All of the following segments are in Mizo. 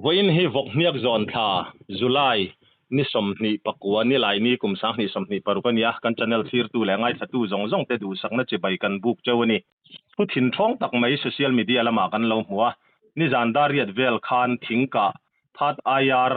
Vawiin hi Vawkhniak zawn thla, July, ni 29 nilai ni kum 2026 a ni a, kan channel thlirtu leh ngaithlatu zawng zawng te duhsakna chibai kan buk cheu a ni. Thu thin thawng tak mai social media lamah kan lo hmu a, nizan dariat vel khan Thingkah Third IR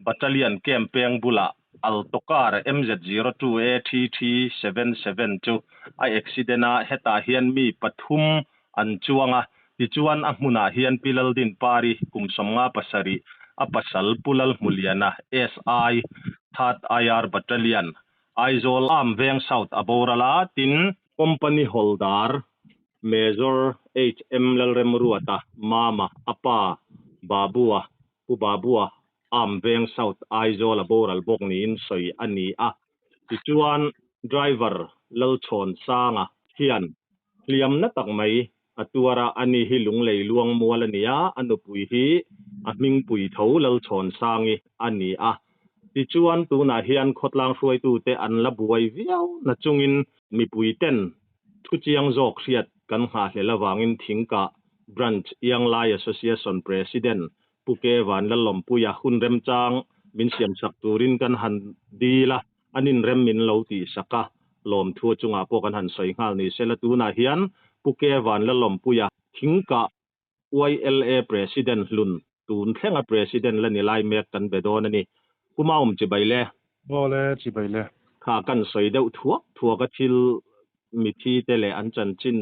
Battalion camp peng bulah Alto car MZ02A3377 chu a accident a, hetah hian mi pathum an chuang a, tichuan a hmunah hian Pi Laldin Pari kum 57, a pasal Pu Lalhmuliana, SI, Third IR Battalion, Aizawl Arm Veng South a boral a, tin, Company Hawldar Major HM Lalremruata, Mama, a pa Babua, Pu Babua, Arm Veng South Aizawl a boral bawk niin sawi a ni a. Tichuan, driver Lalchhawn Sanga hian hliam na tak mai a tuar a, ani hi Lunglei luang mual a ni a, a nupui hi a hmingpui tho Lalchhawn Sangi a ni a. Tichuan, tunah hian khawtlang hruaitute an la buai viau na chungin mipuiten thuchiang zawk hriat kan nghahhlel avangin Thingkah Branch Ianglai Association President Pu Ke Vanlalawmpuia hun remchang min siamsak turin kan han dil a, an inrem min lo tihsak a, lawmthu chungah pawh kan han sawi nghal ni sela tunah hian Pu Ke Vanlalawmpuia Thingkah YLA President hlun tun thlenga President la ni lai mek kan be dawn a ni. Pu Maum chibai le. Aw le, chibai le. Kha kan sawi deuh thuak thuak a thil mithi te leh an chanchin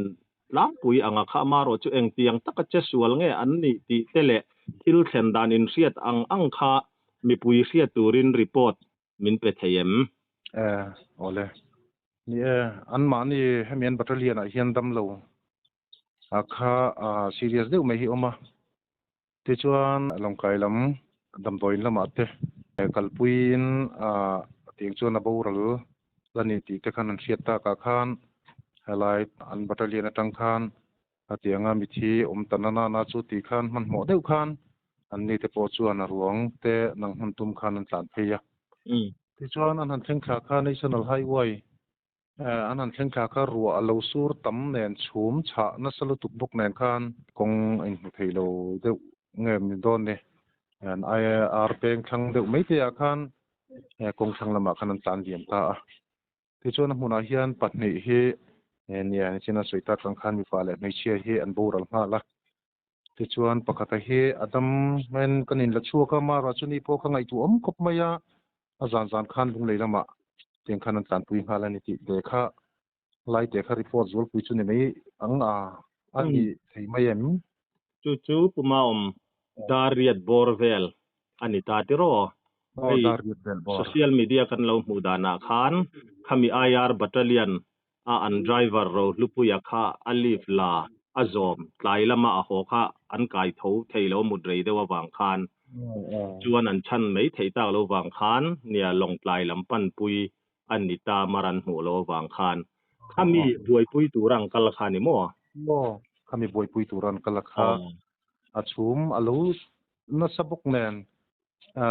Tlangpui anga kha amarawh chu engtiang taka che sual nge an nih tih te leh thil thlen dan inhriat ang ang kha mipui hriat turin report min pe thei em? E, awle. Ni e, anmahni hemi an battalion ah hian damlo a kha serious deuh mai hi awm a. Tichuan Lawngkai lam damdawiin lamah te kalpuiin tiang chuan a boral la ni tih te khan an hriat takah khan helai an battalion atang khan tianga mithi awm ta na na chu tih khan hmanhmawh deuh khan anni te pawh chuan a ruang te nang hman tum khan an tlan phei a. Tichuan an han thleng thla kha National Highway An han thleng thla kha ruah a lo sur tam nen chhum chhah nasa lutuk bawk nen khan kawng a inhmu thei lo deuh nge ni dawn ni. An ar peng thlang deuh mai te ah khan kawng thlang lamah khan an tlan liam ta a. Tichuan a hmunah hian pahnih hi nia nichin a sawi tak ang khan mipa leh hmeichhia hi an boral nghal a. Tichuan pakhata hi a dam in kan inla chhuak a, Mara chu ni pawh ka ngaihtuah awm khawp mai a, a zan zan khan Lunglei lamah tiang khan an tlanpui nghal a ni tih te kha lai te kha report zualpui chu ni mai ang a, a ni thei mai em? Chu chu Puma awm dar riat bawr vel a ni ta tiraw? Aw, Hei dar riat vel bawr. Social media kan lo hmuh danah khan khami IR Battalion a an driver Rohlupuia kha a leave la a zawm tlai lama a haw kha an kai tho thei lo mut rei deuh avang khan chuan an chhan mai theih tak lo vang khan nia Lawngtlai lam panpui a ni ta mar an hmuh lo avang khan khami buaipui tura an kal kha ni maw? Maw khami buaipui tura an kal a kha a chhum a lo nasa bawk nen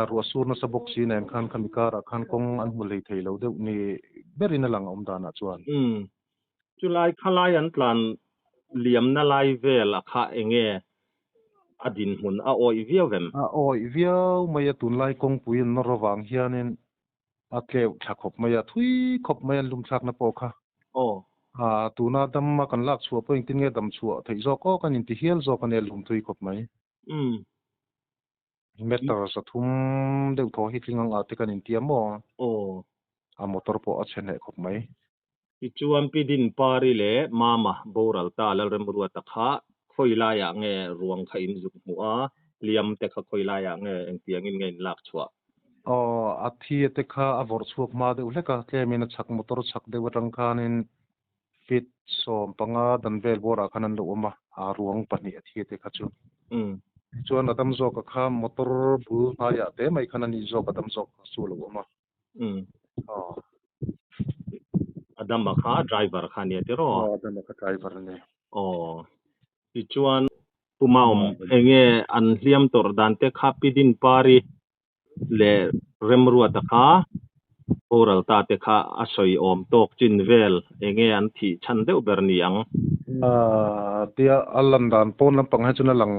Ruah sur nasa bawk si nen khan khami karah khan kawng an hmu hlei thei lo deuh ni berin a lang a awm danah chuan. Umm. Chulai khalai an tlan liamna lai vel a kha enge a dinhmun a awih viau em? A awih viau mai a, tunlai kawngpui an nawr avang hianin a tleuh thla khawp mai a, thui khawp mai an lumthlakna pawh kha. Aw. Tuna dam a kan lak chhuah pawh engtin nge dam chhuah theih zawk aw kan inti hial zawk a nia lum thui khawp mai. Umm. Meter zathum deuh thaw hi tling ang ah te kan intia maw? Aw. A motor pawh a chhe hneh khawp mai. Tichuan Pi Dinpari leh Mama boral ta Lalremruata kha khawi laiah nge ruang kha in zuk hmuh a, hliam te kha khawi laiah nge engtiangin nge in lak chhuah? Aw, a thi te kha a vawrh chhuak hma deuh hlek a, tlemin a chhak motor chhak deuh atang khanin feet 15 dan vel bawrah khan an lo awm a, a ruang pahnih a thi te kha chu. Tichuan a dam zawk a kha motor bul hnaiah te mai khan a ni zawk a dam zawk kha chu a lo awm a. Aw. A dam a kha driver kha nia tiraw? Aw, a dam a kha driver a ni. Aw. Tichuan Pu Maum enge an hliam tawrh dan te kha Pi Dinpari leh Remruata kha Boral ta te kha a sawi awm tawk chin vel enge an thih chhan deuh ber ni ang? Tia a lan dan pawn lampang hi chuan a lang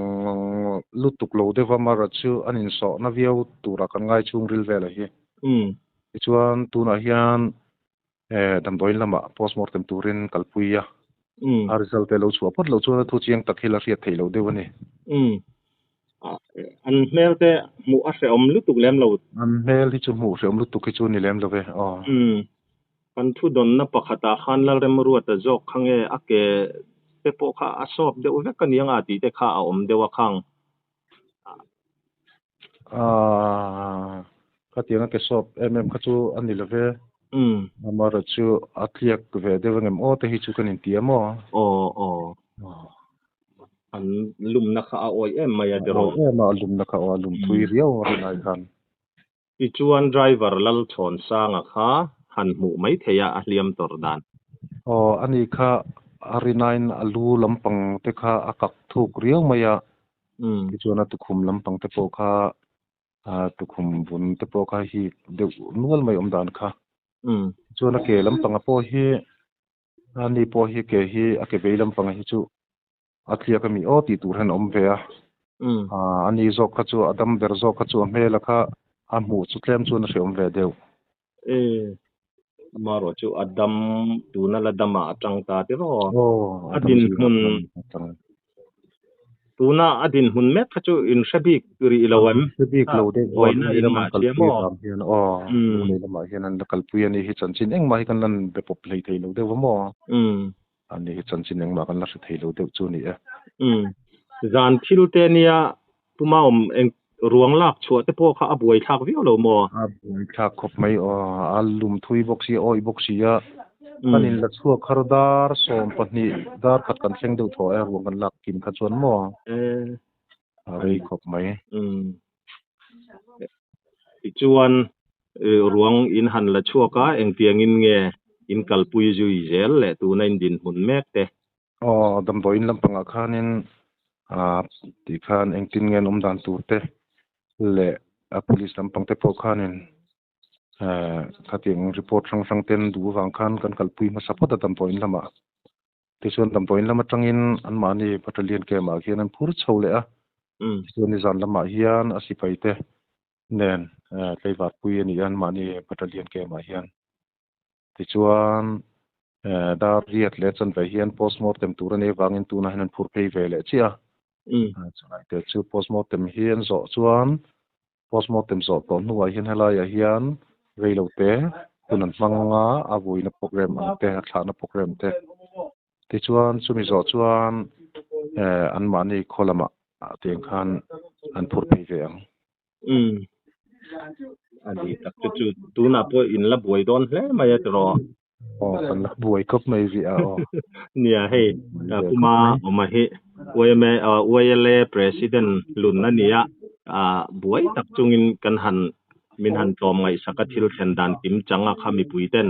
lutuk lo deuh va, amaherawhchu chu an insawhna viau tura kan ngai chhungril vel a hi. Tichuan tunah hian damdawiin lamah postmortem turin kalpui a, a result te lo chhuah phawt loh chuan a thu chiang tak hi la hriat theih loh deuh a ni. An hmel te hmuh a hrehawm lutuk lem lo. An hmel hi chu hmuh hrehawm lutuk hi chu ni lem lo ve aw. Kan thu dawnna pakhatah khan Lalremruata zawk kha nge a ke te pawh kha a sawp deuh vek a ni anga tih te kha a awm deuh a khang. Khatiang a ke sawp em em kha chu a ni lo ve. Amaherawhchu chu a tliak ve deuh angem aw te hi chu kan inti a maw? Aw aw. An lumna kha a awih em mai a tiraw? A awih em a, a lumna kha aw a lum thui riau a rinai khan. Tichuan driver Lalchhawnsanga kha han hmuh mai thei a, a hliam tawrh dan. Aw, ani kha a rinain a lu lampang te kha a kak thuk riau mai a, tichuan a tukhum lampang te pawh kha tukhum vun te pawh kha hik deuh nual mai awm dan kha. Tichuan a ke lampanga pawh hi, ani pawh hi ke hi a ke vei lampanga hi chu A tliak a mi aw tih tur hian a awm ve a. A ni zawk kha chu a dam ber zawk kha chu a hmel a kha a hmuh chu tlem chuan a hreawm ve deuh. E, amaherawh chu a dam tuna la damah a tang ta tiraw? Aw, a dinhmun tuna a dinhmun mek kha chu in hre bik rih lo em? Hre bik lo deuh aw, Lunglei lama an kalpui vang hian aw, Lunglei lamah hian an la kalpui a nih hi chanchin engmah hi kan lan be pawp hlei thei lo deuh va maw? A ni hi chanchin engmah kan la hre thei lo deuh chu a ni e. Umm. Zan thil te nia puma awm eng ruang lak chhuah te pawh kha a buai thlak viau lo maw? A buai thlak khawp mai aw. A lum thui bawk si, a awih bawk si a. Kan in la chhuak har dar 12 dar khat kan thleng deuh thaw e ruang kan lak kim kha chuan maw? A rei khawp mai. Umm. Tichuan ruang in han la chhuak a, engtiangin nge in kalpui zui zel leh tuna in dinhmun mek te? Aw, damdawiin lampangah khanin tih khan engtin nge an awm dan tur te leh a police lampang te pawh khanin khatiang report hrang hrang ten duh avang khan kan kalpui hmasa phawt a damdawiin lamah. Tichuan damdawiin lam atangin anmahni battalion camp ah khian an phur chho leh a, tichuan nizan lamah hian a sipai te nen tleivar pui a ni a anmahni battalion camp ah hian. Tichuan dar riat leh chanve hian postmortem tur a nih avangin tunah hian an phur phei ve leh chiah a. Chulai te chu postmortem hi an zawh chuan Postmortem zawh tawh hnuah hian helaiah hian reilote hun an hmang anga a vuina program ang te, a thlahna program te. Tichuan chumi zawh chuan eh anmahni khaw lamah tiang khan an phur phei ve ang. Umm. A ni tak chu chu tunah pawh in la buai dawn hle mai a tiraw? Aw kan la buai khawp mai rih a aw. Nia hei Puma awma hi YMA YLA President lun a ni a, buai tak chungin kan han min han tlawm ngaihsak a thil thlen dan kim chang a kha mipui ten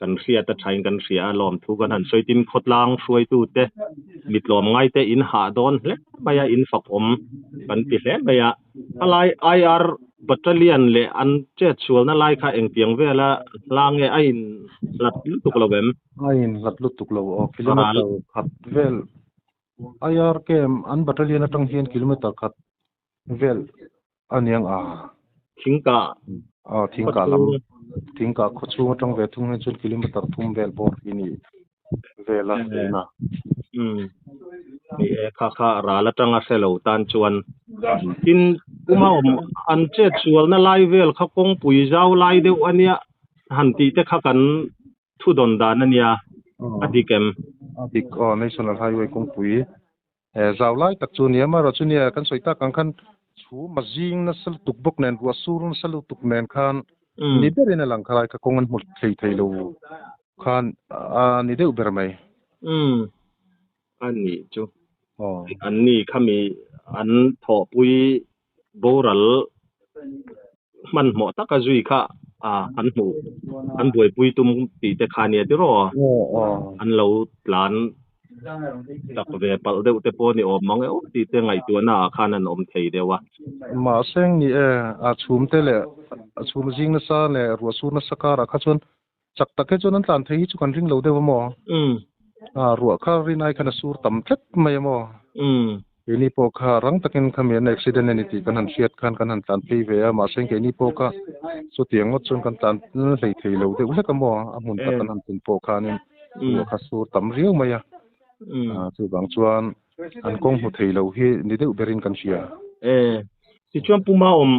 kan hriat a thain kan hria a lawm thu kan han sawi tin khawtlang hruaitu te mi tlawm ngai te in hah dawn hle mai a in fak awm kan ti hle mai a. Helai IR Battalion leh an chet sualna lai kha engtiang vela hla nge a in hlat lutuk lo em? A in hlat lutuk lo aw, kilometer khat vel IR camp an battalion atang hian kilometer khat vel a niang a. Thingka Aw thingka lam thingka khaw chhung atang ve thung hian chuan kilometer thum vel bawr hi ni vel a tuna. Umm ni e kha kha ral atanga hre lo tan chuan tin puma awm an chet sualna lai vel kha kawngpui zau lai deuh ania han tih te kha kan thu dawn dan ania a dik em? A dik aw National Highway kawngpui zau lai tak chu ania amaherawhchu nia kan sawi tak ang khan chhum a zing nasa lutuk bawk nen ruah sur nasa lutuk nen khan ni berin a lang kha lai kha kawng an hmu thei thei lo khan a ni deuh ber mai. Umm a nih chu. An ni khami an thawhpui boral hmanhmawh taka zui kha an hmuh an buaipui tum tih te kha nia tiraw? An lo tlan. Chak ve palh deuh te pawh ni awm mang e aw tih te ngaihtuahna ah khan an awm thei deuh a. Mahse ni e, a chhum te leh a chhum zing nasa leh ruah sur nasa karah kha chuan chak tak hi chuan an tlan thei hi chu kan ring lo deuh a maw? Ruah kha rinai khan a sur tam tlat mai a maw? Keini pawh kha rang takin khami an accident a ni tih kan han hriat khan kan han tlan phei ve a, mahse keini pawh kha chutiang ngawt chuan kan tlan hlei thei lo deuh hlek a maw? A hmun tak kan han tum pawh khanin ruah kha sur tam riau mai a, chuvang chuan an kawng hmu thei lo hi ni deuh berin kan hria. Tichuan Pu Maawm,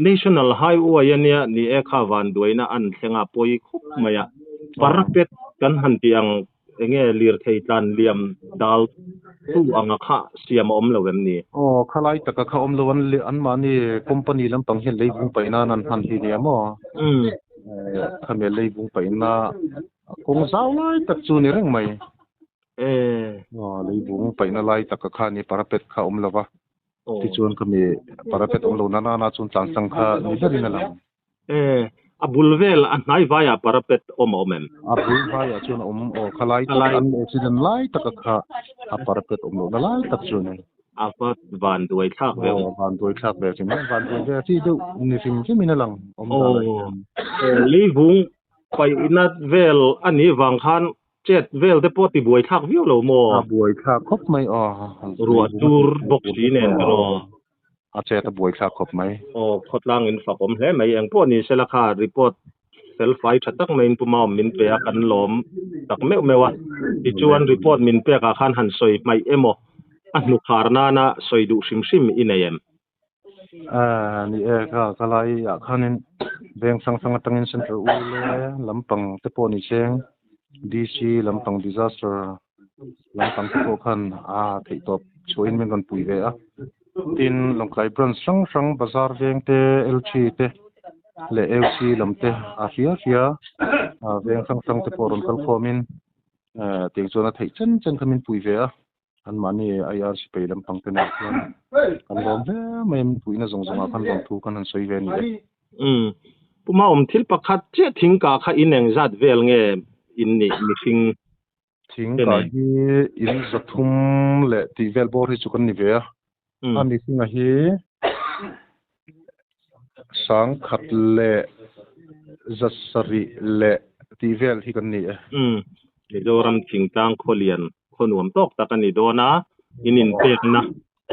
National Highway ania ni e kha vanduaina an thleng a pawi khawp mai a, parapet kan han tih ang enge lirthei tlan liam dal tu anga kha siam a awm lo em ni? Aw, khalai taka kha awm lo an anmahni company lampang hian leivung paih nan an hman hi nia maw? Khami leivung paihna kawng zau lai tak chu ni reng mai. Aw, leivung paihna lai taka kha ni parapet kha awm lo va. Tichuan khami parapet awm lo nana na chuan tlansang kha ni berin a lang. A bul vel a hnai vaiah parapet awm a awm em? A bul vaiah chuan a awm aw, kha lai tak an accident lai taka kha a parapet awm lohna lai tak chu a ni. A va van duai thlak ve aw. Van duai thlak ve hrim a, van duai ve chi deuh ni hrim hrimin a lang awm dan ah hian. Leivung paihna vel a nih vang khan Chet vel te pawh ti buai thlak viau lo maw? A buai thlak khawp mai aw. Ruah tur bawk si nen ka raw. A chet a buai thlak khawp mai. Aw, khawtlang in fak awm hle mai. Eng pawh ni sela kha report fel fai tha tak maiin Pu Maawm min pe a, kan lawm tak meuh meuh a. Tichuan report min pek ah khan han sawi hmaih emaw a hnukhar nana sawi duh hrim hrim i nei em? Ni e, kha ka lai ah khanin veng hrang hrang atangin Central U le lampang te pawh ni seng DC lampang disaster lampang te pawh khan a theih tawp chhuahin min rawn pui ve a. Tin, Lawngtlai branch hrang hrang bazar veng te, LG te leh LC lam te a hria hria veng hrang hrang te pawh rawn kal khawmin tiang chuan a theih chen chen kha min pui ve a. An mahni IR sipai lampang te nen chuan kan lawm hle mai a, puihna zawng zawngah khan lawmthu kan han sawi ve a ni e. Umm. Pu Maawm, thil pakhat chiah thing kah kha in eng zat vel nge in nih mihring Thing kah hi in zathum leh tih vel bawr hi chu kan ni ve a. A mihringa hi sangkhat leh zasarih leh tih vel hi kan ni e. Umm. Mizoram thingtlang khawlian khaw nuam tawk tak a ni dawn a, in inpekna,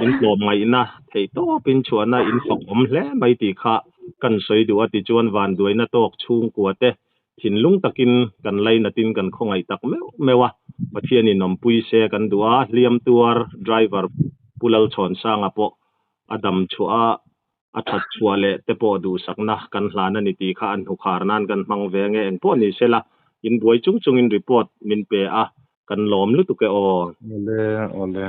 in tlawmngaihna, theihtawp in chhuahna in fak awm hle mai tih kha kan sawi duh a tichuan vanduaina tawk chhungkua te thinlung takin kan lainatin kan khawngaih tak meuh meuh a, Pathianin awmpui se kan duh a, hliam tuar driver Pu Lalchhawnsanga pawh a dam chhuah a, a that chhuah leh te pawh duhsakna kan hlan a ni tih kha an hnukhar nan kan hmang ve nge eng pawh ni sela, in buai chung chungin report min pe a, kan lawm lutuk e aw. Awle, awle.